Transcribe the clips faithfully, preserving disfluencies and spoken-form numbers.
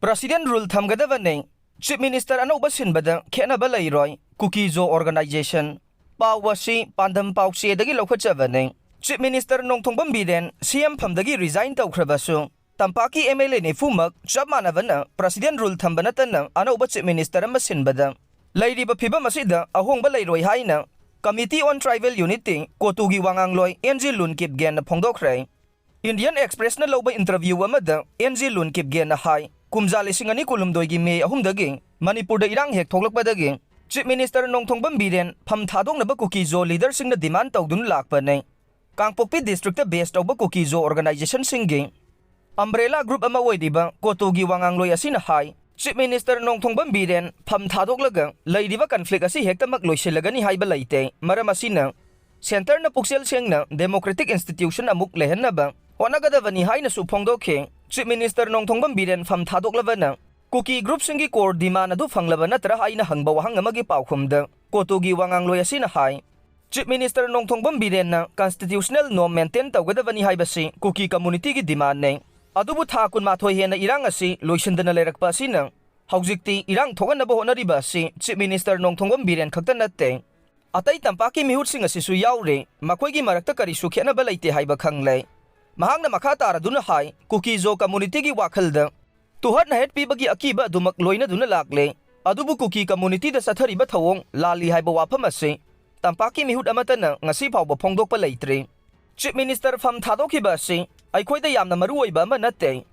President rule ꯊꯝꯒꯗꯕꯅꯤ꯫ Chief Minister ꯑꯅꯧꯕ ꯁꯤꯟꯕꯗ ꯈꯦꯠꯅꯕ ꯂꯩꯔꯣꯏ, ꯀꯨꯀꯤ-ꯖꯣ organization꯫ ꯄꯥꯎ ꯑꯁꯤ ꯄꯥꯟꯗꯝ ꯄꯥꯎꯆꯦꯗꯒꯤ ꯂꯧꯈꯠꯆꯕꯅꯤ꯫ Chief Minister ꯅꯣꯡꯊꯣꯡꯕꯝ ꯕꯤꯔꯦꯟ C M ꯐꯝꯗꯒꯤ resign ꯇꯧꯈ꯭ꯔꯕꯁꯨ, ꯇꯝꯄꯥꯛꯀꯤ M L A ꯅꯤꯐꯨꯃꯛ ꯆꯞ ꯃꯥꯟꯅꯕꯅ President rule ꯊꯝꯕ ꯅꯠꯇꯅ ꯑꯅꯧꯕ Chief Minister ꯑꯃ ꯁꯤꯟꯕꯗ ꯂꯩꯔꯤꯕ ꯐꯤꯕꯝ ꯑꯁꯤꯗ ꯑꯍꯣꯡꯕ ꯂꯩꯔꯣꯏ ꯍꯥꯏꯅ Committee on Tribal Unity, ꯀꯣꯇꯨꯒꯤ ꯋꯥꯉꯥꯡꯂꯣꯏ N G ꯂꯨꯟ ꯀꯤꯞꯒꯦꯟꯅ ꯐꯣꯡꯗꯣꯛꯈ꯭ꯔꯦ꯫ Indian Expressꯅ ꯂꯧꯕ interview ꯑꯃꯗ N G ꯂꯨꯟ ꯀꯤꯞꯒꯦꯟꯅ ꯍꯥꯏ, ꯀꯨꯝꯖꯥ ꯂꯤꯁꯤꯡ ꯑꯅꯤ ꯀꯨꯟꯍꯨꯝꯗꯣꯏꯒꯤ May ꯑꯍꯨꯝꯗꯒꯤ ꯃꯅꯤꯄꯨꯔꯗ ꯏꯔꯥꯡ ꯍꯦꯛ ꯊꯣꯛꯂꯛꯄꯗꯒꯤ Chief Minister ꯅꯣꯡꯊꯣꯡꯕꯝ ꯕꯤꯔꯦꯟ ꯐꯝ ꯊꯥꯗꯣꯛꯅꯕ ꯀꯨꯀꯤ-ꯖꯣ leaderꯁꯤꯡꯅ demand ꯇꯧꯗꯨꯅ ꯂꯥꯛꯄꯅꯤ꯫ ꯀꯥꯡꯄꯣꯛꯄꯤ districtꯇ base ꯇꯧꯕ ꯀꯨꯀꯤ-ꯖꯣ organizationꯁꯤꯡꯒꯤ umbrella group ꯑꯃ ꯑꯣꯏꯔꯤꯕ ꯀꯣꯇꯨꯒꯤ ꯋꯥꯉꯥꯡꯂꯣꯏ ꯑꯁꯤꯅ ꯍꯥꯏ, Chief Minister ꯅꯣꯡꯊꯣꯡꯕꯝ ꯕꯤꯔꯦꯟ ꯐꯝ ꯊꯥꯗꯣꯛꯂꯒ ꯂꯩꯔꯤꯕ conflict ꯑꯁꯤ ꯍꯦꯛꯇꯃꯛ ꯂꯣꯏꯁꯤꯜꯂꯒꯅꯤ ꯍꯥꯏꯕ ꯂꯩꯇꯦ꯫ ꯃꯔꯝ ꯑꯁꯤꯅ centreꯅ ꯄꯨꯛꯆꯦꯜ ꯁꯦꯡꯅ democratic institution ꯑꯃꯨꯛ ꯂꯩꯍꯟꯅꯕ ꯍꯣꯠꯅꯒꯗꯕꯅꯤ ꯍꯥꯏꯅꯁꯨ ꯐꯣꯡꯗꯣꯛꯈꯤ꯫ Chief Minister ꯅꯣꯡꯊꯣꯡꯕꯝ ꯕꯤꯔꯦꯟ ꯐꯝ ꯊꯥꯗꯣꯛꯂꯕꯅ ꯀꯨꯀꯤ groupꯁꯤꯡꯒꯤ core demand ꯑꯗꯨ ꯐꯪꯂꯕ ꯅꯠꯇ꯭ꯔꯥ ꯍꯥꯏꯅ ꯍꯪꯕ ꯋꯥꯍꯪ ꯑꯃꯒꯤ ꯄꯥꯎꯈꯨꯝꯗ ꯀꯣꯇꯨꯒꯤ ꯋꯥꯉꯥꯡꯂꯣꯏ ꯑꯁꯤꯅ ꯍꯥꯏ, Chief Minister ꯅꯣꯡꯊꯣꯡꯕꯝ ꯕꯤꯔꯦꯟꯅ constitutional norm maintain ꯇꯧꯒꯗꯕꯅꯤ ꯍꯥꯏꯕꯁꯤ ꯀꯨꯀꯤ communityꯒꯤ demandꯅꯤ꯫ ꯑꯗꯨꯕꯨ ꯊꯥ ꯀꯨꯟꯃꯥꯊꯣꯏ ꯍꯦꯟꯅ ꯏꯔꯥꯡ ꯑꯁꯤ ꯂꯣꯏꯁꯤꯟꯗꯅ ꯂꯩꯔꯛꯄ ꯑꯁꯤꯅ ꯍꯧꯖꯤꯛꯇꯤ ꯏꯔꯥꯡ ꯊꯣꯛꯍꯟꯅꯕ ꯍꯣꯠꯅꯔꯤꯕ ꯑꯁꯤ Chief Minister ꯅꯣꯡꯊꯣꯡꯕꯝ ꯕꯤꯔꯦꯟ ꯈꯛꯇ ꯅꯠꯇꯦ, ꯑꯇꯩ ꯇꯝꯄꯥꯛꯀꯤ ꯃꯤꯍꯨꯠꯁꯤꯡ ꯑꯁꯤꯁꯨ ꯌꯥꯎꯔꯦ, ꯃꯈꯣꯏꯒꯤ ꯃꯔꯛꯇ ꯀꯔꯤꯁꯨ ꯈꯦꯠꯅꯕ ꯂꯩꯇꯦ ꯍꯥꯏꯕ ꯈꯪꯂꯦ꯫ ꯃꯍꯥꯛꯅ ꯃꯈꯥ ꯇꯥꯔꯗꯨꯅ ꯍꯥꯏ, ꯀꯨꯀꯤ-ꯖꯣ communityꯒꯤ ꯋꯥꯈꯜꯗ ꯇꯨꯍꯠ ꯅꯍꯠ ꯄꯤꯕꯒꯤ ꯑꯀꯤꯕ ꯑꯗꯨꯃꯛ ꯂꯣꯏꯅꯗꯨꯅ ꯂꯥꯛꯂꯦ꯫ ꯑꯗꯨꯕꯨ ꯀꯨꯀꯤ communityꯗ ꯆꯠꯊꯔꯤꯕ ꯊꯧꯑꯣꯡ ꯂꯥꯜꯂꯤ ꯍꯥꯏꯕ ꯋꯥꯐꯝ ꯑꯁꯤ ꯇꯝꯄꯥꯛꯀꯤ ꯃꯤꯍꯨꯠ ꯑꯃꯠꯇꯅ ꯉꯁꯤ ꯐꯥꯎꯕ ꯐꯣꯡꯗꯣꯛꯄ ꯂꯩꯇ꯭ꯔꯤ꯫ Chief Minister ꯐꯝ ꯊꯥꯗꯣꯛꯈꯤꯕ ꯑꯁꯤ ꯑꯩꯈꯣꯏꯗ ꯌꯥꯝꯅ ꯃꯔꯨ ꯑꯣꯏꯕ ꯑꯃ ꯅꯠꯇꯦ꯫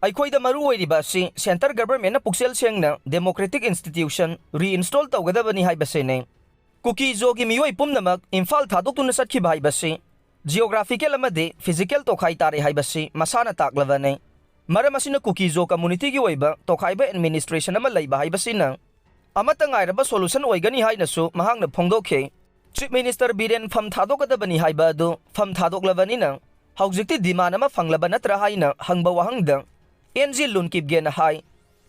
ꯑꯩꯈꯣꯏꯗ ꯃꯔꯨ ꯑꯣꯏꯔꯤꯕ ꯑꯁꯤ centre governmentꯅ ꯄꯨꯛꯆꯦꯜ ꯁꯦꯡꯅ democratic institution reinstall ꯇꯧꯒꯗꯕꯅꯤ ꯍꯥꯏꯕꯁꯤꯅꯤ꯫ ꯀꯨꯀꯤ-ꯖꯣꯒꯤ ꯃꯤꯑꯣꯏ ꯄꯨꯝꯅꯃꯛ ꯏꯝꯐꯥꯜ ꯊꯥꯗꯣꯛꯇꯨꯅ ꯆꯠꯈꯤꯕ ꯍꯥꯏꯕꯁꯤ geographical ꯑꯃꯗꯤ physical ꯇꯣꯈꯥꯏ ꯇꯥꯔꯦ ꯍꯥꯏꯕꯁꯤ ꯃꯁꯥꯅ ꯇꯥꯛꯂꯕꯅꯤ꯫ ꯃꯔꯝ ꯑꯁꯤꯅ ꯀꯨꯀꯤ-ꯖꯣ communityꯒꯤ ꯑꯣꯏꯕ ꯇꯣꯈꯥꯏꯕ administration ꯑꯃ ꯂꯩꯕ ꯍꯥꯏꯕꯁꯤꯅ ꯑꯃꯠꯇ ꯉꯥꯏꯔꯕ solution ꯑꯣꯏꯒꯅꯤ ꯍꯥꯏꯅꯁꯨ ꯃꯍꯥꯛꯅ ꯐꯣꯡꯗꯣꯛꯈꯤ꯫ Chief Minister ꯕꯤꯔꯦꯟ ꯐꯝ ꯊꯥꯗꯣꯛꯀꯗꯕꯅꯤ ꯍꯥꯏꯕ ꯑꯗꯨ ꯐꯝ ꯊꯥꯗꯣꯛꯂꯕꯅꯤꯅ ꯍꯧꯖꯤꯛꯇꯤ demand ꯑꯃ ꯐꯪꯂꯕ ꯅꯠꯇ꯭ꯔꯥ ꯍꯥꯏꯅ ꯍꯪꯕ ꯋꯥꯍꯪꯗ N G ꯂꯨꯟ ꯀꯤꯞꯒꯦꯟꯅ ꯍꯥꯏ,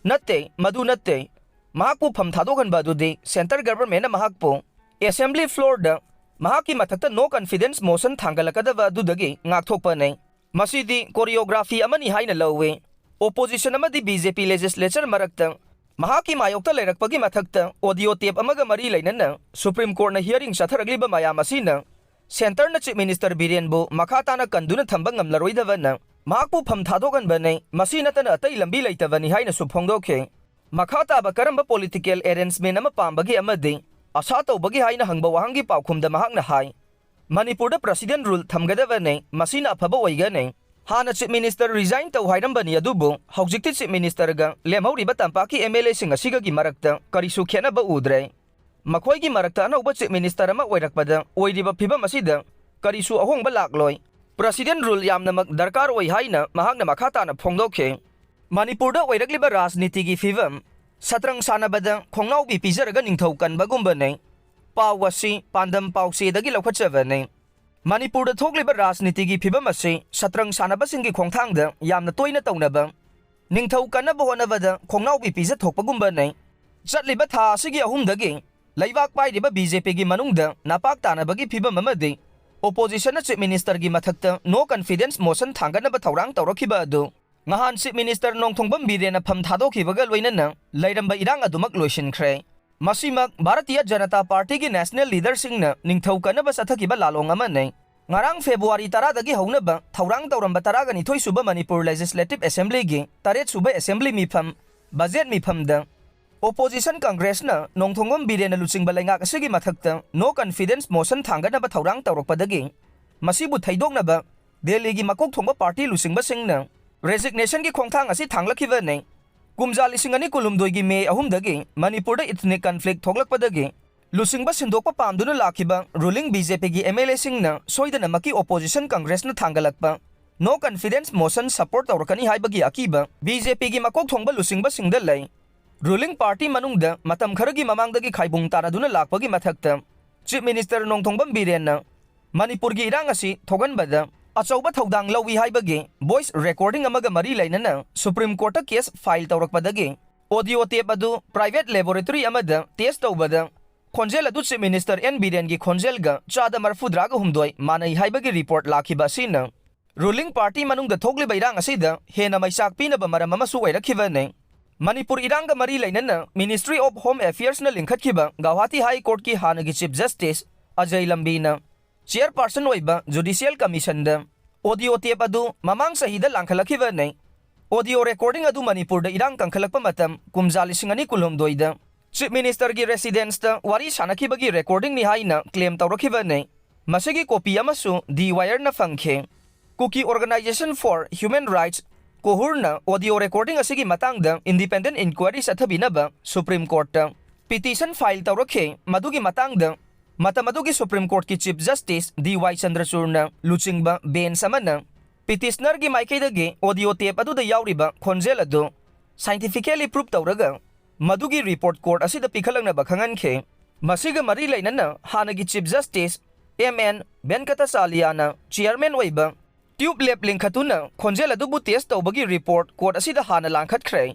"ꯅꯠꯇꯦ, ꯃꯗꯨ ꯅꯠꯇꯦ꯫ ꯃꯍꯥꯛꯄꯨ ꯐꯝ ꯊꯥꯗꯣꯛꯍꯟꯕ ꯑꯗꯨꯗꯤ centre governmentꯅ ꯃꯍꯥꯛꯄꯨ assembly floorꯗ ꯃꯍꯥꯛꯀꯤ ꯃꯊꯛꯇ no confidence motion ꯊꯥꯡꯒꯠꯂꯛꯀꯗꯕ ꯑꯗꯨꯗꯒꯤ ꯉꯥꯛꯊꯣꯛꯄꯅꯤ꯫ ꯃꯁꯤꯗꯤ choreography ꯑꯃꯅꯤ ꯍꯥꯏꯅ ꯂꯧꯏ꯫ opposition ꯑꯃꯗꯤ B J P legislature ꯃꯔꯛꯇ ꯃꯍꯥꯛꯀꯤ ꯃꯥꯌꯣꯛꯇ ꯂꯩꯔꯛꯄꯒꯤ ꯃꯊꯛꯇ audio tape ꯑꯃꯒ ꯃꯔꯤ ꯂꯩꯅꯅ Supreme Courtꯅ hearing ꯆꯠꯊꯔꯛꯂꯤꯕ ꯃꯌꯥꯝ ꯑꯁꯤꯅ centreꯅ Chief Minister ꯕꯤꯔꯦꯟꯕꯨ ꯃꯈꯥ ꯇꯥꯅ ꯀꯟꯗꯨꯅ ꯊꯝꯕ ꯉꯝꯂꯔꯣꯏꯗꯕꯅ ꯃꯍꯥꯛꯄꯨ ꯐꯝ ꯊꯥꯗꯣꯛꯍꯟꯕꯅꯤ, ꯃꯁꯤ ꯅꯠꯇꯅ ꯑꯇꯩ ꯂꯝꯕꯤ ꯂꯩꯇꯕꯅꯤ ꯍꯥꯏꯅꯁꯨ ꯐꯣꯡꯗꯣꯛꯈꯤ꯫ ꯃꯈꯥ ꯇꯥꯕ ꯀꯔꯝꯕ political arrangement ꯑꯃ ꯄꯥꯝꯕꯒꯦ ꯑꯃꯗꯤ ꯑꯁꯥ ꯇꯧꯕꯒꯦ ꯍꯥꯏꯅ ꯍꯪꯕ ꯋꯥꯍꯪꯒꯤ ꯄꯥꯎꯈꯨꯝꯗ ꯃꯍꯥꯛꯅ ꯍꯥꯏ, ꯃꯅꯤꯄꯨꯔꯗ President rule ꯊꯝꯒꯗꯕꯅꯤ, ꯃꯁꯤꯅ ꯑꯐꯕ ꯑꯣꯏꯒꯅꯤ꯫ ꯍꯥꯟꯅ Chief Minister resign ꯇꯧ ꯍꯥꯏꯔꯝꯕꯅꯤ, ꯑꯗꯨꯕꯨ ꯍꯧꯖꯤꯛꯇꯤ Chief Ministerꯒ ꯂꯦꯝꯍꯧꯔꯤꯕ ꯇꯝꯄꯥꯛꯀꯤ M L Aꯁꯤꯡ ꯑꯁꯤꯒꯒꯤ ꯃꯔꯛꯇ ꯀꯔꯤꯁꯨ ꯈꯦꯠꯅꯕ ꯎꯗ꯭ꯔꯦ꯫ ꯃꯈꯣꯏꯒꯤ ꯃꯔꯛꯇ ꯑꯅꯧꯕ Chief Minister ꯑꯃ ꯑꯣꯏꯔꯛꯄꯗ ꯑꯣꯏꯔꯤꯕ ꯐꯤꯕꯝ ꯑꯁꯤꯗ ꯀꯔꯤꯁꯨ ꯑꯍꯣꯡꯕ ꯂꯥꯛꯂꯣꯏ꯫ President rule ꯌꯥꯝꯅꯃꯛ ꯗꯔꯀꯥꯔ ꯑꯣꯏ ꯍꯥꯏꯅ ꯃꯍꯥꯛꯅ ꯃꯈꯥ ꯇꯥꯅ ꯐꯣꯡꯗꯣꯛꯈꯤ꯫ ꯃꯅꯤꯄꯨꯔꯗ ꯑꯣꯏꯔꯛꯂꯤꯕ ꯔꯥꯖꯅꯤꯇꯤꯒꯤ ꯐꯤꯕꯝ, ꯁꯇ꯭ꯔꯪ ꯁꯥꯟꯅꯕꯗ ꯈꯣꯡꯅꯥꯎꯕꯤ ꯄꯤꯖꯔꯒ ꯅꯤꯡꯊꯧ ꯀꯟꯕꯒꯨꯝꯕꯅꯤ꯫ ꯄꯥꯎ ꯑꯁꯤ ꯄꯥꯟꯗꯝ ꯄꯥꯎꯆꯦꯗꯒꯤ ꯂꯧꯈꯠꯆꯕꯅꯤ꯫ ꯃꯅꯤꯄꯨꯔꯗ ꯊꯣꯛꯂꯤꯕ ꯔꯥꯖꯅꯤꯇꯤꯒꯤ ꯐꯤꯕꯝ ꯑꯁꯤ ꯁꯇ꯭ꯔꯪ ꯁꯥꯟꯅꯕꯁꯤꯡꯒꯤ ꯈꯣꯡꯊꯥꯡꯗ ꯌꯥꯝꯅ ꯇꯣꯏꯅ ꯇꯧꯅꯕ, ꯅꯤꯡꯊꯧ ꯀꯟꯅꯕ ꯍꯣꯠꯅꯕꯗ ꯈꯣꯡꯅꯥꯎꯕꯤ ꯄꯤꯖꯊꯣꯛꯄꯒꯨꯝꯕꯅꯤ꯫ ꯆꯠꯂꯤꯕ ꯊꯥ ꯑꯁꯤꯒꯤ ꯑꯍꯨꯝꯗꯒꯤ ꯂꯩꯕꯥꯛ ꯄꯥꯏꯔꯤꯕ B J Pꯒꯤ ꯃꯅꯨꯡꯗ ꯅꯄꯥꯛ ꯇꯥꯅꯕꯒꯤ ꯐꯤꯕꯝ ꯑꯃꯗꯤ oppositionꯅ Chief Ministerꯒꯤ ꯃꯊꯛꯇ no confidence motion ꯊꯥꯡꯒꯠꯅꯕ ꯊꯧꯔꯥꯡ ꯇꯧꯔꯛꯈꯤꯕ ꯑꯗꯨ ꯉꯍꯥꯟ Chief Minister ꯅꯣꯡꯊꯣꯡꯕꯝ ꯕꯤꯔꯦꯟꯅ ꯐꯝ ꯊꯥꯗꯣꯛꯈꯤꯕꯒ ꯂꯣꯏꯅꯅ ꯂꯩꯔꯝꯕ ꯏꯔꯥꯡ ꯑꯗꯨꯃꯛ ꯂꯣꯏꯁꯤꯟꯈ꯭ꯔꯦ꯫ ꯃꯁꯤꯃꯛ ꯚꯥꯔꯇꯤꯌ ꯖꯅꯇꯥ ꯄꯥꯔꯇꯤꯒꯤ national leaderꯁꯤꯡꯅ ꯅꯤꯡꯊꯧ ꯀꯟꯅꯕ ꯆꯠꯊꯈꯤꯕ ꯂꯥꯂꯣꯡ ꯑꯃꯅꯤ꯫ ꯉꯔꯥꯡ February ꯇꯔꯥꯗꯒꯤ ꯍꯧꯅꯕ ꯊꯧꯔꯥꯡ ꯇꯧꯔꯝꯕ ꯇꯔꯥꯒ ꯅꯤꯊꯣꯏ ꯁꯨꯕ ꯃꯅꯤꯄꯨꯔ Legislative Assemblyꯒꯤ ꯇꯔꯦꯠ ꯁꯨꯕ Assembly ꯃꯤꯐꯝ, budget ꯃꯤꯐꯝꯗ opposition Congressꯅ ꯅꯣꯡꯊꯣꯡꯕꯝ ꯕꯤꯔꯦꯟꯅ ꯂꯨꯆꯤꯡꯕ ꯂꯩꯉꯥꯛ ꯑꯁꯤꯒꯤ ꯃꯊꯛꯇ no confidence motion ꯊꯥꯡꯒꯠꯅꯕ ꯊꯧꯔꯥꯡ ꯇꯧꯔꯛꯄꯗꯒꯤ ꯃꯁꯤꯕꯨ ꯊꯩꯗꯣꯛꯅꯕ ꯗꯦꯜꯂꯤꯒꯤ ꯃꯀꯣꯛ ꯊꯣꯡꯕ ꯄꯥꯔꯇꯤ ꯂꯨꯆꯤꯡꯕꯁꯤꯡꯅ resignation ꯒꯤ ꯈꯣꯡꯊꯥꯡ ꯑꯁꯤ ꯊꯥꯡꯂꯛꯈꯤꯕꯅꯤ꯫ ꯀꯨꯝꯖꯥ ꯂꯤꯁꯤꯡ ꯑꯅꯤ ꯀꯨꯟꯍꯨꯝꯗꯣꯏꯒꯤ May ꯑꯍꯨꯝꯗꯒꯤ ꯃꯅꯤꯄꯨꯔꯗ ethnic conflict ꯊꯣꯛꯂꯛꯄꯗꯒꯤ ꯂꯨꯆꯤꯡꯕ ꯁꯤꯟꯗꯣꯛꯄ ꯄꯥꯝꯗꯨꯅ ꯂꯥꯛꯈꯤꯕ ruling B J Pꯒꯤ M L Aꯁꯤꯡꯅ ꯁꯣꯏꯗꯅꯃꯛꯀꯤ opposition Congressꯅ ꯊꯥꯡꯒꯠꯂꯛꯄ no confidence motion support ꯇꯧꯔꯛꯀꯅꯤ ꯍꯥꯏꯕꯒꯤ ꯑꯀꯤꯕ B J Pꯒꯤ ꯃꯀꯣꯛ ꯊꯣꯡꯕ ꯂꯨꯆꯤꯡꯕꯁꯤꯡꯗ ꯂꯩ꯫ Ruling party ꯃꯅꯨꯡꯗ ꯃꯇꯝ ꯈꯔꯒꯤ ꯃꯃꯥꯡꯗꯒꯤ ꯈꯥꯏꯕꯨꯡ ꯇꯥꯅꯗꯨꯅ ꯂꯥꯛꯄꯒꯤ ꯃꯊꯛꯇ Chief Minister ꯅꯣꯡꯊꯣꯡꯕꯝ ꯕꯤꯔꯦꯟꯅ ꯃꯅꯤꯄꯨꯔꯒꯤ ꯏꯔꯥꯡ ꯑꯁꯤ ꯊꯣꯛꯍꯟꯕꯗ ꯑꯆꯧꯕ ꯊꯧꯗꯥꯡ ꯂꯧꯏ ꯍꯥꯏꯕꯒꯤ voice recording ꯑꯃꯒ ꯃꯔꯤ ꯂꯩꯅꯅ Supreme Courtꯇ case file ꯇꯧꯔꯛꯄꯗꯒꯤ audio tape ꯑꯗꯨ private laboratory ꯑꯃꯗ test ꯇꯧꯕꯗ ꯈꯣꯟꯖꯦꯜ ꯑꯗꯨ Chief Minister N ꯕꯤꯔꯦꯟꯒꯤ ꯈꯣꯟꯖꯦꯜꯒ ꯆꯥꯗ ꯃꯔꯐꯨꯇꯔꯥꯒ ꯍꯨꯝꯗꯣꯏ ꯃꯥꯟꯅꯩ ꯍꯥꯏꯕꯒꯤ report ꯂꯥꯛꯈꯤꯕ ꯑꯁꯤꯅ Ruling party ꯃꯅꯨꯡꯗ ꯊꯣꯛꯂꯤꯕ ꯏꯔꯥꯡ ꯑꯁꯤꯗ ꯍꯦꯟꯅ ꯃꯩꯆꯥꯛ ꯄꯤꯅꯕ ꯃꯔꯝ ꯑꯃꯁꯨ ꯑꯣꯏꯔꯛꯈꯤꯕꯅꯤ꯫ ꯃꯅꯤꯄꯨꯔ ꯏꯔꯥꯡꯒ ꯃꯔꯤ ꯂꯩꯅꯅ Ministry of Home Affairꯁꯅ ꯂꯤꯡꯈꯠꯈꯤꯕ Guwahati High Courtꯀꯤ ꯍꯥꯟꯅꯒꯤ Chief Justice ꯑꯖꯌ ꯂꯝꯕꯤꯅ chairperson ꯑꯣꯏꯕ Judicial Commissionꯗ audio tape ꯑꯗꯨ ꯃꯃꯥꯡ ꯆꯍꯤꯗ ꯂꯥꯡꯈꯠꯂꯛꯈꯤꯕꯅꯤ꯫ Audio recording ꯑꯗꯨ ꯃꯅꯤꯄꯨꯔꯗ ꯏꯔꯥꯡ ꯀꯟꯈꯠꯂꯛꯄ ꯃꯇꯝ ꯀꯨꯝꯖꯥ ꯂꯤꯁꯤꯡ ꯑꯅꯤ ꯀꯨꯟꯍꯨꯝꯗꯣꯏꯗ Chief Ministerꯒꯤ residenceꯇ ꯋꯥꯔꯤ ꯁꯥꯟꯅꯈꯤꯕꯒꯤ recordingꯅꯤ ꯍꯥꯏꯅ claim ꯇꯧꯔꯛꯈꯤꯕꯅꯤ꯫ ꯃꯁꯤꯒꯤ copy ꯑꯃꯁꯨ The Wireꯅ ꯐꯪꯈꯤ꯫ Kuki Organisation for Human Rights, ꯀꯣꯍꯨꯔꯅ audio recording ꯑꯁꯤꯒꯤ ꯃꯇꯥꯡꯗ independent inquiry ꯆꯠꯊꯕꯤꯅꯕ Supreme Courtꯇ petition file ꯇꯧꯔꯛꯈꯤ꯫ ꯃꯗꯨꯒꯤ ꯃꯇꯥꯡꯗ ꯃꯇꯝ ꯑꯗꯨꯒꯤ Supreme Courtꯀꯤ Chief Justice ꯗꯤ ꯋꯥꯏ ꯆꯟꯗ꯭ꯔꯆꯨꯔꯅ ꯂꯨꯆꯤꯡꯕ bench ꯑꯃꯅ petitionerꯒꯤ ꯃꯥꯏꯀꯩꯗꯒꯤ audio tape ꯑꯗꯨꯗ ꯌꯥꯎꯔꯤꯕ ꯈꯣꯟꯖꯦꯜ ꯑꯗꯨ scientifically prove ꯇꯧꯔꯒ ꯃꯗꯨꯒꯤ report court ꯑꯁꯤꯗ ꯄꯤꯈꯠꯂꯛꯅꯕ ꯈꯪꯍꯟꯈꯤ꯫ ꯃꯁꯤꯒ ꯃꯔꯤ ꯂꯩꯅꯅ ꯍꯥꯟꯅꯒꯤ Chief Justice ꯑꯦꯝ ꯑꯦꯟ ꯚꯦꯟꯀꯇꯆꯥꯂꯤꯌꯥꯅ chairman ꯑꯣꯏꯕ tube lab ꯂꯤꯡꯈꯠꯇꯨꯅ ꯈꯣꯟꯖꯦꯜ ꯑꯗꯨꯕꯨ test ꯇꯧꯕꯒꯤ report court ꯑꯁꯤꯗ ꯍꯥꯟꯅ ꯂꯥꯡꯈꯠꯈ꯭ꯔꯦ꯫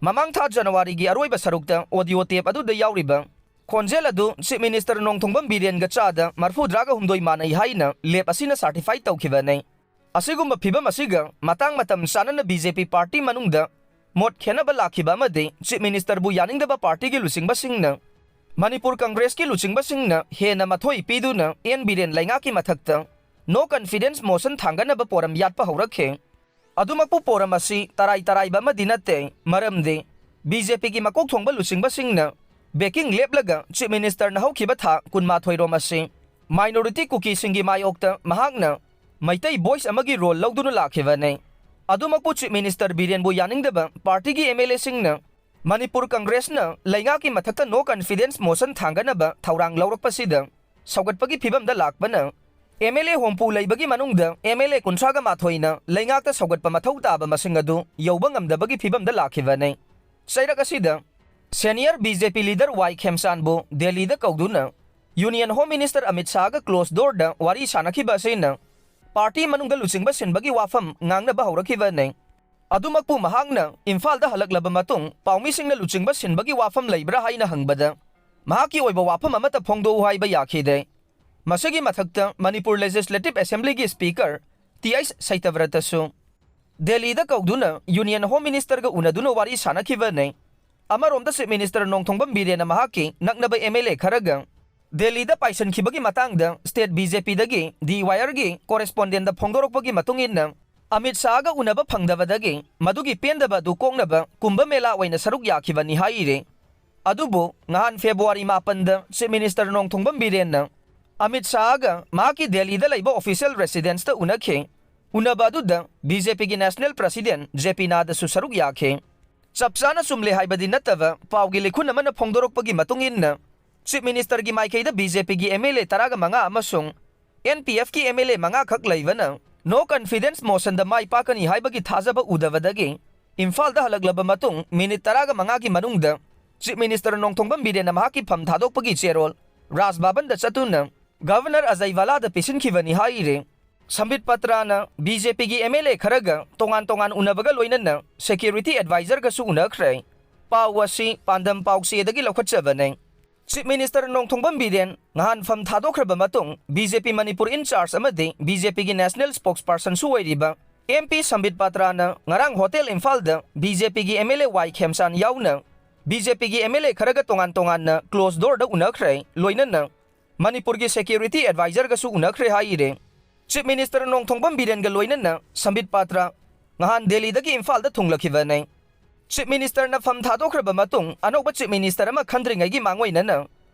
ꯃꯃꯥꯡ ꯊꯥ ꯖꯅꯋꯥꯔꯤꯒꯤ ꯑꯔꯣꯏꯕ ꯁꯔꯨꯛꯇ audio tape ꯑꯗꯨꯗ ꯌꯥꯎꯔꯤꯕ ꯈꯣꯟꯖꯦꯜ ꯑꯗꯨ Chief Minister ꯅꯣꯡꯊꯣꯡꯕꯝ ꯕꯤꯔꯦꯟꯒ ꯆꯥꯗ ꯃꯔꯐꯨꯇꯔꯥꯒ ꯍꯨꯝꯗꯣꯏ ꯃꯥꯟꯅꯩ ꯍꯥꯏꯅ lab ꯑꯁꯤꯅ certify ꯇꯧꯈꯤꯕꯅꯤ꯫ ꯑꯁꯤꯒꯨꯝꯕ ꯐꯤꯚꯝ ꯑꯁꯤꯒ ꯃꯇꯥꯡ ꯃꯇꯝ ꯆꯥꯅꯅ ꯕꯤ ꯖꯦ ꯄꯤ party ꯃꯅꯨꯡꯗ ꯃꯣꯠ ꯈꯦꯠꯅꯕ ꯂꯥꯛꯈꯤꯕ ꯑꯃꯗꯤ Chief Ministerꯕꯨ ꯌꯥꯅꯤꯡꯗꯕ partyꯒꯤ ꯂꯨꯆꯤꯡꯕꯁꯤꯡꯅ ꯃꯅꯤꯄꯨꯔ Congressꯀꯤ ꯂꯨꯆꯤꯡꯕꯁꯤꯡꯅ ꯍꯦꯟꯅ ꯃꯊꯣꯏ ꯄꯤꯗꯨꯅ ꯑꯦꯟ ꯕꯤꯔꯦꯟ ꯂꯩꯉꯥꯛꯀꯤ ꯃꯊꯛꯇ no confidence motion ꯊꯥꯡꯒꯠꯅꯕ ꯄꯣꯔꯝ ꯌꯥꯠꯄ ꯍꯧꯔꯛꯈꯤ꯫ ꯑꯗꯨꯃꯛꯄꯨ ꯄꯣꯔꯝ ꯑꯁꯤ ꯇꯔꯥꯏ ꯇꯔꯥꯏꯕ ꯑꯃꯗꯤ ꯅꯠꯇꯦ, ꯃꯔꯝꯗꯤ ꯕꯤ ꯖꯦ ꯄꯤꯒꯤ ꯃꯀꯣꯛ ꯊꯣꯡꯕ ꯂꯨꯆꯤꯡꯕꯁꯤꯡꯅ backing ꯂꯦꯞꯂꯒ Chief Ministerꯅ ꯍꯧꯈꯤꯕ ꯊꯥ ꯀꯨꯟꯃꯥꯊꯣꯏ ꯔꯣꯝ ꯑꯁꯤ minority ꯀꯨꯀꯤꯁꯤꯡꯒꯤ ꯃꯥꯌꯣꯛꯇ ꯃꯍꯥꯛꯅ ꯃꯩꯇꯩ Voice ꯑꯃꯒꯤ role ꯂꯧꯗꯨꯅ ꯂꯥꯛꯈꯤꯕꯅꯤ꯫ ꯑꯗꯨꯃꯛꯄꯨ Chief Minister ꯕꯤꯔꯦꯟꯕꯨ ꯌꯥꯅꯤꯡꯗꯕ partyꯒꯤ ꯑꯦꯝ ꯑꯦꯜ ꯑꯦꯁꯤꯡꯅ ꯃꯅꯤꯄꯨꯔ Congressꯅ ꯂꯩꯉꯥꯛꯀꯤ ꯃꯊꯛꯇ no confidence motion ꯊꯥꯡꯒꯠꯅꯕ ꯊꯧꯔꯥꯡ ꯂꯧꯔꯛꯄꯁꯤꯗ ꯁꯧꯒꯠꯄꯒꯤ ꯐꯤꯚꯝꯗ ꯂꯥꯛꯄꯅ ꯑꯦꯝ ꯑꯦꯜ ꯑꯦ ꯍꯨꯝꯐꯨ ꯂꯩꯕꯒꯤ ꯃꯅꯨꯡꯗ ꯑꯦꯝ ꯑꯦꯜ ꯑꯦ ꯀꯨꯟꯊ꯭ꯔꯥꯒ ꯃꯥꯊꯣꯏꯅ ꯂꯩꯉꯥꯛꯇ ꯁꯧꯒꯠꯄ ꯃꯊꯧ ꯇꯥꯕ ꯃꯁꯤꯡ ꯑꯗꯨ ꯌꯧꯕ ꯉꯝꯗꯕꯒꯤ ꯐꯤꯚꯝꯗ ꯂꯥꯛꯈꯤꯕꯅꯤ꯫ ꯆꯩꯔꯛ ꯑꯁꯤꯗ senior ꯕꯤ ꯖꯦ ꯄꯤ leader ꯋꯥꯏ ꯈꯦꯝꯆꯥꯟꯕꯨ ꯗꯦꯜꯂꯤꯗ ꯀꯧꯗꯨꯅ Union Home Minister Amit ꯁꯥꯍꯒ closed doorꯗ ꯋꯥꯔꯤ ꯁꯥꯟꯅꯈꯤꯕ ꯑꯁꯤꯅ party ꯃꯅꯨꯡꯗ ꯂꯨꯆꯤꯡꯕ ꯁꯤꯟꯕꯒꯤ ꯋꯥꯐꯝ ꯉꯥꯡꯅꯕ ꯍꯧꯔꯛꯈꯤꯕꯅꯤ꯫ ꯑꯗꯨꯃꯛꯄꯨ ꯃꯍꯥꯛꯅ ꯏꯝꯐꯥꯜꯗ ꯍꯜꯂꯛꯂꯕ ꯃꯇꯨꯡ ꯄꯥꯎꯃꯤꯁꯤꯡꯅ ꯂꯨꯆꯤꯡꯕ ꯁꯤꯟꯕꯒꯤ ꯋꯥꯐꯝ ꯂꯩꯕ꯭ꯔꯥ ꯍꯥꯏꯅ ꯍꯪꯕꯗ ꯃꯍꯥꯛꯀꯤ ꯑꯣꯏꯕ ꯋꯥꯐꯝ ꯑꯃꯠꯇ ꯐꯣꯡꯗꯣꯛꯎ ꯍꯥꯏꯕ ꯌꯥꯈꯤꯗꯦ꯫ ꯃꯁꯤꯒꯤ ꯃꯊꯛꯇ ꯃꯅꯤꯄꯨꯔ Legislative Assemblyꯒꯤ Speaker ꯇꯤ ꯑꯩꯆ ꯁꯇ꯭ꯌꯕ꯭ꯔꯇꯁꯨ ꯗꯦꯜꯂꯤꯗ ꯀꯧꯗꯨꯅ Union Home Ministerꯒ ꯎꯅꯗꯨꯅ ꯋꯥꯔꯤ ꯁꯥꯅꯈꯤꯕꯅꯤ꯫ ꯑꯃꯔꯣꯝꯗ Chief Minister ꯅꯣꯡꯊꯣꯡꯕꯝ ꯕꯤꯔꯦꯟꯅ ꯃꯍꯥꯛꯀꯤ ꯅꯛꯅꯕ M L A ꯈꯔꯒ ꯗꯦꯜꯂꯤꯗ ꯄꯥꯏꯁꯤꯟꯈꯤꯕꯒꯤ ꯃꯇꯥꯡꯗ state B J Pꯗꯒꯤ The Wireꯒꯤ correspondentꯗ ꯐꯣꯡꯗꯣꯔꯛꯄꯒꯤ ꯃꯇꯨꯡ ꯏꯟꯅ, ꯑꯃꯤꯠ ꯁꯥꯍꯒ ꯎꯅꯕ ꯐꯪꯗꯕꯗꯒꯤ ꯃꯗꯨꯒꯤ ꯄꯦꯟꯗꯕ ꯑꯗꯨ ꯀꯣꯛꯅꯕ ꯀꯨꯝꯚ ꯃꯦꯂꯥ ꯑꯣꯏꯅ ꯁꯔꯨꯛ ꯌꯥꯈꯤꯕꯅꯤ ꯍꯥꯏꯔꯤ꯫ ꯑꯗꯨꯕꯨ ꯉꯍꯥꯟ February ꯃꯥꯄꯟꯗ Chief Minister ꯅꯣꯡꯊꯣꯡꯕꯝ ꯕꯤꯔꯦꯟꯅ ꯑꯃꯤꯠ ꯁꯥꯍꯒ ꯃꯍꯥꯛꯀꯤ ꯗꯦꯜꯂꯤꯗ ꯂꯩꯕ official residenceꯇ ꯎꯅꯈꯤ꯫ ꯎꯅꯕ ꯑꯗꯨꯗ B J Pꯒꯤ National President J P ꯅꯥꯗꯁꯨ ꯁꯔꯨꯛ ꯌꯥꯈꯤ꯫ ꯆꯞ ꯆꯥꯅ ꯆꯨꯝꯂꯦ ꯍꯥꯏꯕꯗꯤ ꯅꯠꯇꯕ ꯄꯥꯎꯒꯤ ꯂꯤꯈꯨꯟ ꯑꯃꯅ ꯐꯣꯡꯗꯣꯔꯛꯄꯒꯤ ꯃꯇꯨꯡ ꯏꯟꯅ, Chief Ministerꯒꯤ ꯃꯥꯏꯀꯩꯗ B J Pꯒꯤ M L A ꯇꯔꯥꯒ ꯃꯉꯥ ꯑꯃꯁꯨꯡ N P Fꯀꯤ M L A ꯃꯉꯥ ꯈꯛ ꯂꯩꯕꯅ no confidence motionꯗ ꯃꯥꯏ ꯄꯥꯛꯀꯅꯤ ꯍꯥꯏꯕꯒꯤ ꯊꯥꯖꯕ ꯎꯗꯕꯗꯒꯤ ꯏꯝꯐꯥꯜꯗ ꯍꯜꯂꯛꯂꯕ ꯃꯇꯨꯡ ꯃꯤꯅꯤꯠ ꯇꯔꯥꯒ ꯃꯉꯥꯒꯤ ꯃꯅꯨꯡꯗ Chief Minister ꯅꯣꯡꯊꯣꯡꯕꯝ ꯕꯤꯔꯦꯟꯅ ꯃꯍꯥꯛꯀꯤ ꯐꯝ ꯊꯥꯗꯣꯛꯄꯒꯤ ꯆꯦꯔꯣꯜ ꯔꯥꯖ ꯚꯕꯟꯗ ꯆꯠꯇꯨꯅ Governor ꯑꯖꯌ ꯚꯂꯥꯗ ꯄꯤꯁꯤꯟꯈꯤꯕꯅꯤ ꯍꯥꯏꯔꯤ꯫ ꯁꯝꯕꯤꯠ ꯄꯇ꯭ꯔꯥꯅ B J Pꯒꯤ M L A ꯈꯔꯒ ꯇꯣꯉꯥꯟ ꯇꯣꯉꯥꯟ ꯎꯅꯕꯒ ꯂꯣꯏꯅꯅ security advisorꯒꯁꯨ ꯎꯅꯈ꯭ꯔꯦ꯫ ꯄꯥꯎ ꯑꯁꯤ ꯄꯥꯟꯗꯝ ꯄꯥꯎꯆꯦꯗꯒꯤ ꯂꯧꯈꯠꯆꯕꯅꯦ꯫ Chief Minister ꯅꯣꯡꯊꯣꯡꯕꯝ ꯕꯤꯔꯦꯟ ꯉꯍꯥꯟ ꯐꯝ ꯊꯥꯗꯣꯛꯈ꯭ꯔꯕ ꯃꯇꯨꯡ, B J P Manipur in charge ꯑꯃꯗꯤ B J Pꯒꯤ national spokespersonꯁꯨ ꯑꯣꯏꯔꯤꯕ M P ꯁꯝꯕꯤꯠ ꯄꯇ꯭ꯔꯥꯅ ꯉꯔꯥꯡ Hotel ꯏꯝꯐꯥꯜꯗ B J Pꯒꯤ M L A ꯋꯥꯏ ꯈꯦꯝꯆꯥꯟ ꯌꯥꯎꯅ B J Pꯒꯤ M L A ꯈꯔꯒ ꯇꯣꯉꯥꯟ ꯇꯣꯉꯥꯟꯅ closed doorꯗ ꯎꯅꯈ꯭ꯔꯦ, ꯂꯣꯏꯅꯅ ꯃꯅꯤꯄꯨꯔꯒꯤ security advisorꯒꯁꯨ ꯎꯅꯈ꯭ꯔꯦ ꯍꯥꯏꯔꯦ꯫ Chief Minister ꯅꯣꯡꯊꯣꯡꯕꯝ ꯕꯤꯔꯦꯟꯒ ꯂꯣꯏꯅꯅ ꯁꯝꯕꯤꯠ ꯄꯇ꯭ꯔꯥ ꯉꯍꯥꯟ ꯗꯦꯜꯂꯤꯗꯒꯤ ꯏꯝꯐꯥꯜꯗ ꯊꯨꯡꯂꯛꯈꯤꯕꯅꯦ꯫ Chief Ministerꯅ ꯐꯝ ꯊꯥꯗꯣꯛꯈ꯭ꯔꯕ ꯃꯇꯨꯡ ꯑꯅꯧꯕ Chief Minister ꯑꯃ ꯈꯟꯗ꯭ꯔꯤꯉꯩꯒꯤ ꯃꯥꯡꯑꯣꯏꯅꯅ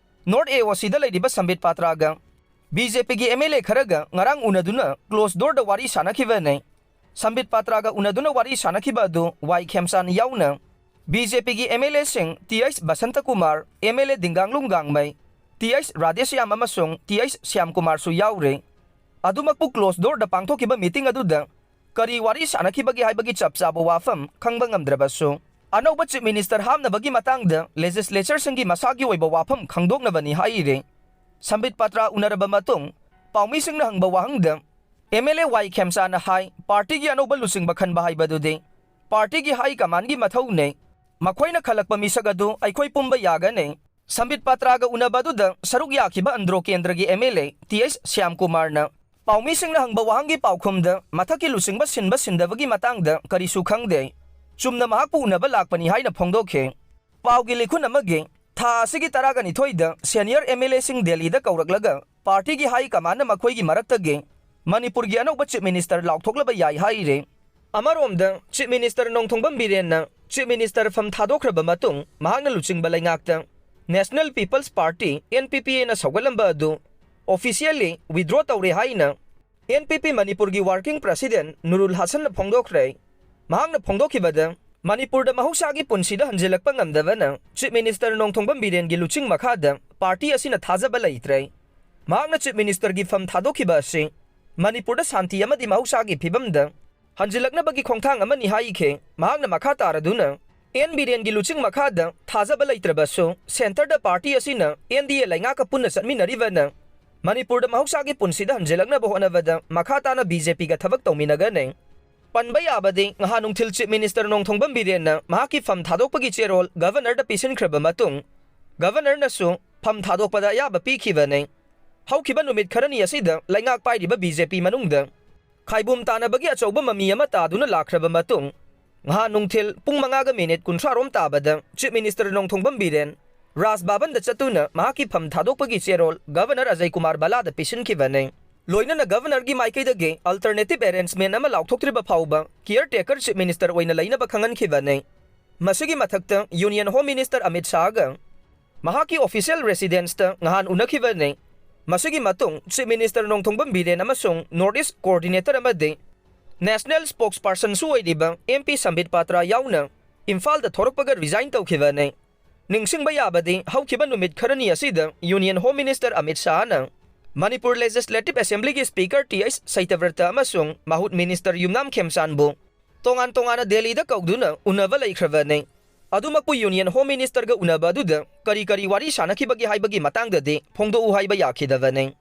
North A O Cꯗ ꯂꯩꯔꯤꯕ ꯁꯝꯕꯤꯠ ꯄꯇ꯭ꯔꯥꯒ B J Pꯒꯤ M L A ꯈꯔꯒ ꯉꯔꯥꯡ ꯎꯅꯗꯨꯅ closed doorꯗ ꯋꯥꯔꯤ ꯁꯥꯅꯈꯤꯕꯅꯦ꯫ ꯁꯝꯕꯤꯠ ꯄꯇ꯭ꯔꯥꯒ ꯎꯅꯗꯨꯅ ꯋꯥꯔꯤ ꯁꯥꯅꯈꯤꯕ ꯑꯗꯨ ꯋꯥꯏ ꯈꯦꯝꯆꯥꯟ ꯌꯥꯎꯅ B J Pꯒꯤ M L Aꯁꯤꯡ T H Basanta Kumar, M L A ꯗꯤꯡꯒꯥꯡꯂꯨꯡ ꯒꯥꯡꯃꯩ, T H Radheshyam ꯑꯃꯁꯨꯡ T H ꯁ꯭ꯌꯥꯝ ꯀꯨꯃꯥꯔꯁꯨ ꯌꯥꯎꯔꯦ꯫ ꯑꯗꯨꯃꯛꯄꯨ closed doorꯗ ꯄꯥꯡꯊꯣꯛꯈꯤꯕ meeting ꯑꯗꯨꯗ ꯀꯔꯤ ꯋꯥꯔꯤ ꯁꯥꯅꯈꯤꯕꯒꯦ ꯍꯥꯏꯕꯒꯤ ꯆꯞ ꯆꯥꯕ ꯋꯥꯐꯝ ꯈꯪꯕ ꯉꯝꯗ꯭ꯔꯕꯁꯨ, ꯑꯅꯧꯕ Chief Minister ꯍꯥꯞꯅꯕꯒꯤ ꯃꯇꯥꯡꯗ legislatureꯁꯤꯡꯒꯤ ꯃꯁꯥꯒꯤ ꯑꯣꯏꯕ ꯋꯥꯐꯝ ꯈꯪꯗꯣꯛꯅꯕꯅꯤ ꯍꯥꯏꯔꯦ꯫ ꯁꯝꯕꯤꯠ ꯄꯇ꯭ꯔꯥ ꯎꯅꯔꯕ ꯃꯇꯨꯡ ꯄꯥꯎꯃꯤꯁꯤꯡꯅ ꯍꯪꯕ ꯋꯥꯍꯪꯗ M L A ꯋꯥꯏ ꯈꯦꯝꯆꯥꯟꯅ ꯍꯥꯏ, partyꯒꯤ ꯑꯅꯧꯕ ꯂꯨꯆꯤꯡꯕ ꯈꯟꯕ ꯍꯥꯏꯕꯗꯨꯗꯤ partyꯒꯤ high commandꯒꯤ ꯃꯊꯧꯅꯦ꯫ ꯃꯈꯣꯏꯅ ꯈꯜꯂꯛꯄ ꯃꯤꯁꯛ ꯑꯗꯨ ꯑꯩꯈꯣꯏ ꯄꯨꯝꯕ ꯌꯥꯒꯅꯤ꯫ ꯁꯝꯕꯤꯠ ꯄꯇ꯭ꯔꯥꯒ ꯎꯅꯕ ꯑꯗꯨꯗ ꯁꯔꯨꯛ ꯌꯥꯈꯤꯕ ꯑꯟꯗ꯭ꯔꯣ ꯀꯦꯟꯗ꯭ꯔꯒꯤ M L A T H Shyam ꯀꯨꯃꯥꯔꯅ ꯄꯥꯎꯃꯤꯁꯤꯡꯅ ꯍꯪꯕ ꯋꯥꯍꯪꯒꯤ ꯄꯥꯎꯈꯨꯝꯗ ꯃꯊꯛꯀꯤ ꯂꯨꯆꯤꯡꯕ ꯁꯤꯟꯕ ꯁꯤꯟꯗꯕꯒꯤ ꯃꯇꯥꯡꯗ ꯀꯔꯤꯁꯨ ꯈꯪꯗꯦ, ꯆꯨꯝꯅ ꯃꯍꯥꯛꯄꯨ ꯎꯅꯕ ꯂꯥꯛꯄꯅꯤ ꯍꯥꯏꯅ ꯐꯣꯡꯗꯣꯛꯈꯤ꯫ ꯄꯥꯎꯒꯤ ꯂꯤꯈꯨꯟ ꯑꯃꯒꯤ ꯊꯥ ꯑꯁꯤꯒꯤ ꯇꯔꯥꯒ ꯅꯤꯊꯣꯏꯗ senior M L Aꯁꯤꯡ ꯗꯦꯜꯂꯤꯗ ꯀꯧꯔꯛꯂꯒ ꯄꯥꯔꯇꯤꯒꯤ ꯍꯥꯏ ꯀꯃꯥꯟꯅ ꯃꯈꯣꯏꯒꯤ ꯃꯔꯛꯇꯒꯤ ꯃꯅꯤꯄꯨꯔꯒꯤ ꯑꯅꯧꯕ Chief Minister ꯂꯥꯎꯊꯣꯛꯂꯕ ꯌꯥꯏ ꯍꯥꯏꯔꯤ꯫ ꯑꯃꯔꯣꯝꯗ, Chief Minister Nongthombam ꯕꯤꯔꯦꯟꯅ Chief Minister ꯐꯝ ꯊꯥꯗꯣꯛꯈ꯭ꯔꯕ ꯃꯇꯨꯡ ꯃꯍꯥꯛꯅ ꯂꯨꯆꯤꯡꯕ ꯂꯩꯉꯥꯛꯇ National People's Party, N P P ꯅ ꯁꯧꯒꯠꯂꯝꯕ ꯑꯗꯨ officially withdraw ꯇꯧꯔꯦ ꯍꯥꯏꯅ N P P ꯃꯅꯤꯄꯨꯔꯒꯤ Working President ꯅꯨꯔꯨꯜ ꯍꯥꯁꯟꯅ ꯐꯣꯡꯗꯣꯛꯈ꯭ꯔꯦ꯫ ꯃꯍꯥꯛꯅ ꯐꯣꯡꯗꯣꯛꯈꯤꯕꯗ, ꯃꯅꯤꯄꯨꯔꯗ ꯃꯍꯧꯁꯥꯒꯤ ꯄꯨꯟꯁꯤꯗ ꯍꯟꯖꯤꯜꯂꯛꯄ ꯉꯝꯗꯕꯅ Chief Minister ꯅꯣꯡꯊꯣꯝꯕꯝ ꯕꯤꯔꯦꯟꯒꯤ ꯂꯨꯆꯤꯡ ꯃꯈꯥꯗ ꯄꯥꯔꯇꯤ ꯑꯁꯤꯅ ꯊꯥꯖꯕ ꯂꯩꯇ꯭ꯔꯦ꯫ ꯃꯍꯥꯛꯅ Chief Ministerꯒꯤ ꯐꯝ ꯊꯥꯗꯣꯛꯈꯤꯕ ꯑꯁꯤ ꯃꯅꯤꯄꯨꯔꯗ ꯁꯥꯟꯇꯤ ꯑꯃꯗꯤ ꯃꯍꯧꯁꯥꯒꯤ ꯐꯤꯕꯝꯗ ꯍꯟꯖꯤꯜꯂꯛꯅꯕꯒꯤ ꯈꯣꯡꯊꯥꯡ ꯑꯃꯅꯤ ꯍꯥꯏꯈꯤ꯫ ꯃꯍꯥꯛꯅ ꯃꯈꯥ ꯇꯥꯔꯗꯨꯅ, ꯑꯦꯟ ꯕꯤꯔꯦꯟꯒꯤ ꯂꯨꯆꯤꯡ ꯃꯈꯥꯗ ꯊꯥꯖꯕ ꯂꯩꯇ꯭ꯔꯕꯁꯨ, centreꯗ ꯄꯥꯔꯇꯤ ꯑꯁꯤꯅ N D A ꯂꯩꯉꯥꯛꯀ ꯄꯨꯟꯅ ꯆꯠꯃꯤꯟꯅꯔꯤꯕꯅ ꯃꯅꯤꯄꯨꯔꯗ ꯃꯍꯧꯁꯥꯒꯤ ꯄꯨꯟꯁꯤꯗ ꯍꯟꯖꯤꯜꯂꯛꯅꯕ ꯍꯣꯠꯅꯕꯗ ꯃꯈꯥ ꯇꯥꯅ B J Pꯒ ꯊꯕꯛ ꯇꯧꯃꯤꯟꯅꯒꯅꯤ꯫ ꯄꯟꯕ ꯌꯥꯕꯗꯤ, ꯉꯍꯥꯟ ꯅꯨꯡꯊꯤꯜ Chief Minister ꯅꯣꯡꯊꯣꯝꯕꯝ ꯕꯤꯔꯦꯟꯅ ꯃꯍꯥꯛꯀꯤ ꯐꯝ ꯊꯥꯗꯣꯛꯄꯒꯤ ꯆꯦꯔꯣꯜ Governorꯗ ꯄꯤꯁꯤꯟꯈ꯭ꯔꯕ ꯃꯇꯨꯡ, Governorꯅꯁꯨ ꯐꯝ ꯊꯥꯗꯣꯛꯄꯗ ꯑꯌꯥꯕ ꯄꯤꯈꯤꯕꯅꯤ꯫ ꯍꯧꯈꯤꯕ ꯅꯨꯃꯤꯠ ꯈꯔꯅꯤ ꯑꯁꯤꯗ ꯂꯩꯉꯥꯛ ꯄꯥꯏꯔꯤꯕ B J P ꯃꯅꯨꯡꯗ ꯈꯥꯏꯕꯨꯝ ꯇꯥꯅꯕꯒꯤ ꯑꯆꯧꯕ ꯃꯃꯤ ꯑꯃ ꯇꯥꯗꯨꯅ ꯂꯥꯛꯈ꯭ꯔꯕ ꯃꯇꯨꯡ, ꯉꯍꯥꯟ ꯅꯨꯡꯊꯤꯜ ꯄꯨꯡ ꯃꯉꯥꯒ ꯃꯤꯅꯤꯠ ꯀꯨꯟꯊ꯭ꯔꯥ ꯔꯣꯝ ꯇꯥꯕꯗ Chief Minister ꯅꯣꯡꯊꯣꯝꯕꯝ ꯕꯤꯔꯦꯟ ꯔꯥꯖ ꯚꯕꯟꯗ ꯆꯠꯇꯨꯅ ꯃꯍꯥꯛꯀꯤ ꯐꯝ ꯊꯥꯗꯣꯛꯄꯒꯤ ꯆꯦꯔꯣꯜ Governor ꯑꯖꯌ ꯀꯨꯃꯥꯔ ꯚꯜꯂꯥꯗ ꯄꯤꯁꯤꯟꯈꯤꯕꯅꯤ꯫ ꯂꯣꯏꯅꯅ Governorꯒꯤ ꯃꯥꯏꯀꯩꯗꯒꯤ alternative arrangement ꯑꯃ ꯂꯥꯎꯊꯣꯛꯇ꯭ꯔꯤꯕ ꯐꯥꯎꯕ caretaker Chief Minister ꯑꯣꯏꯅ ꯂꯩꯅꯕ ꯈꯪꯍꯟꯈꯤꯕꯅꯤ꯫ ꯃꯁꯤꯒꯤ ꯃꯊꯛꯇ Union Home Minister ꯑꯃꯤꯠ ꯁꯥꯍꯒ ꯃꯍꯥꯛꯀꯤ official residenceꯇ ꯉꯍꯥꯟ ꯎꯅꯈꯤꯕꯅꯤ꯫ ꯃꯁꯤꯒꯤ ꯃꯇꯨꯡ Chief Minister ꯅꯣꯡꯊꯣꯝꯕꯝ ꯕꯤꯔꯦꯟ ꯑꯃꯁꯨꯡ North East Coordinator ꯑꯃꯗꯤ National Spokespersonꯁꯨ ꯑꯣꯏꯔꯤꯕ M P ꯁꯝꯕꯤꯠ ꯄꯥꯇ꯭ꯔ ꯌꯥꯎꯅ ꯏꯝꯐꯥꯜꯗ ꯊꯣꯔꯛꯄꯒ resign ꯇꯧꯈꯤꯕꯅꯤ꯫ ꯅꯤꯡꯁꯤꯡꯕ ꯌꯥꯕꯗꯤ, ꯍꯧꯈꯤꯕ ꯅꯨꯃꯤꯠ ꯈꯔꯅꯤ ꯑꯁꯤꯗ Union Home Minister Amit ꯁꯥꯍꯅ Manipur Legislative Assemblyꯒꯤ Speaker T H ꯁꯩꯇꯕ꯭ꯔꯇ ꯑꯃꯁꯨꯡ ꯃꯍꯨꯠ Minister ꯌꯨꯝꯅꯥꯝ ꯈꯦꯝꯆꯥꯟꯕꯨ ꯇꯣꯉꯥꯟ ꯇꯣꯉꯥꯟꯅ ꯗꯦꯜꯂꯤꯗ ꯀꯧꯗꯨꯅ ꯎꯅꯕ ꯂꯩꯈ꯭ꯔꯕꯅꯤ꯫ ꯑꯗꯨꯃꯛꯄꯨ Union Home Ministerꯒ ꯎꯅꯕ ꯑꯗꯨꯗ ꯀꯔꯤ ꯀꯔꯤ ꯋꯥꯔꯤ ꯁꯥꯅꯈꯤꯕꯒꯦ ꯍꯥꯏꯕꯒꯤ ꯃꯇꯥꯡꯗꯗꯤ ꯐꯣꯡꯗꯣꯛꯎ ꯍꯥꯏꯕ ꯌꯥꯈꯤꯗꯕꯅꯤ꯫